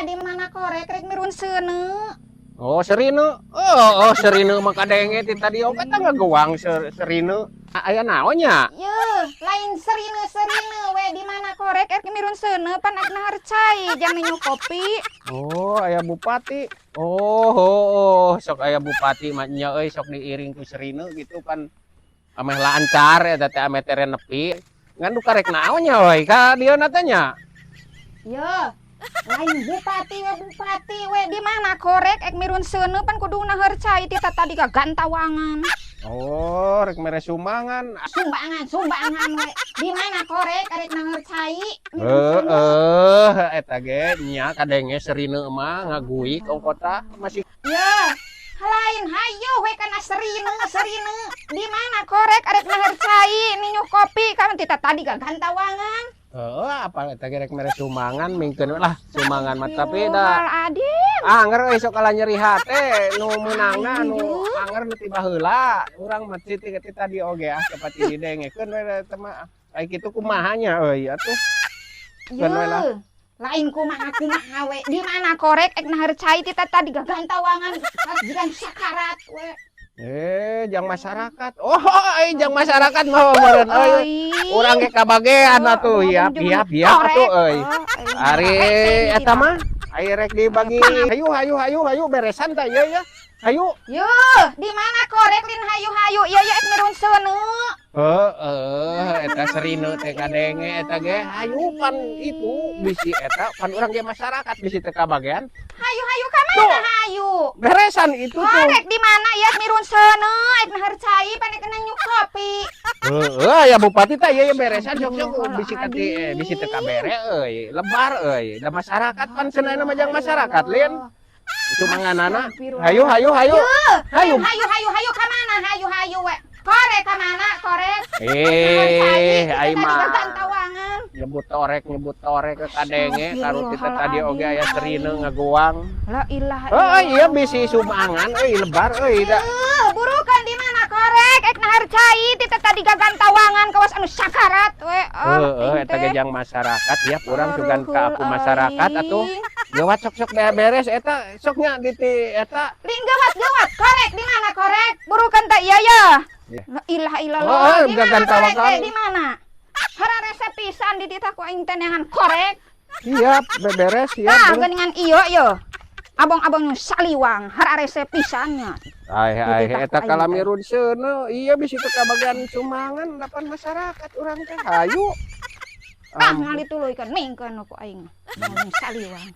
Di mana korek rek mirun seuneu? Oh, serine. Oh, serine mah kadenge ti tadi oge teh ngageuang serine. Aya naon nya? Yeuh, lain serine serine we, di mana korek rek mirun seuneu, pan rek nahar cai jang ninyuh kopi. Oh, aya bupati. Oh, sok aya bupati mah nya euy, sok diiring ku serine gitu pan ameh lancar eta teh, ameh tere nepi. Ngan du karek naon nya euy ka dieu teh nya? Yeuh, lain bupati we, bupati we, di mana korek ek mirun seuneu, pan kudu nahar cai ti tadi gagantawangan. Oh, rek mere sumbangan. Sumbangan, sumbangan we. Di mana korek arek nahar cai mirun seuneu? Heeh, eta ge nya kadenge serine mah ngaguik ongkota masih. Yeuh, lain hayo we kana serine serine. Di mana korek arek nahar cai ninyuh kopi kan ti tadi gagantawangan. Heeh, apa eta ge rek mere sumbangan, mingkeun we lah sumbangan mah, tapi da Adim. Anger euy, sok kalah nyeri hate nu meunangna nu anger nu ti baheula urang mah ti ti tadi oge ah cepat didengekeun we eta mah. Ai kitu kumaha nya euy atuh? Keun we lah. Yeuh, lain kumaha kumaha we. Di mana korek ek nahar cai ti tadi gagantawangan jigan sakarat we. Eh, jang masyarakat. Oh, ai jang masyarakat mah meureun euy. Urang ge kabagean atuh, ya, piap piap atuh euy. Ari eta mah ai rek dibagi. Hayu, hayu, hayu, hayu, beresan tah ieu ya. Hayu. Yeuh, di mana korek lin hayu-hayu ieu ya ek mirun seuneu. Heeh, eta serine teh kadenge eta ge hayu pan itu bisi eta pan urang ge masyarakat bisi teu kabagean. Hayu-hayu ka mana hayu? Beresan itu tuh. Korek di mana ya mirun seuneu ek nahar cai pan ek ninyuh kopi. Heeh, ya bupati teh ieu ya beresan sok sok bisi kati bisi teu kabere euy, lebar euy. Da masyarakat pan cenah mah jang masyarakat lin. Sumbanganana. Hayu, hayu, hayu. Hayu. Hayu hayu hayu ka mana hayu hayu we? Korek ka mana korek? Eh, ai mah. Tawangan. Nyebut torek ke kadenge karuti teh tadi oge aya serine ngagoang. La ilaha. Oh iya, bisi sumbangan euy, lebar euy da. Heuh, burukan di mana korek ek nahar cai ti teh tadi gagantawangan kawas anu sakarat we. Heeh, eta ge jang masyarakat ya, urang sugan ka aku masyarakat atuh. Gawat sok sok beres eta sok nya di ti eta. Lin gawat gawat korek di mana korek? Burukan teh iya ya. Ya. La ilaha illallah. Oh, di mana korek gagantawangan. Teh di mana? Hararese pisan di titah ku aing teh neangan korek. Siap, beberes siap. Tah Beres. Geuningan ieu ye. Abong-abong nu saliwang hararese pisan nya. Ai ai Dititah eta ku aing teh. Kalamirun seuneu iya bisi teu kabagian sumbangan dapan masyarakat urang teh hayu. Tah ngali tuluy kan mingkeun ku aing. Saliwang.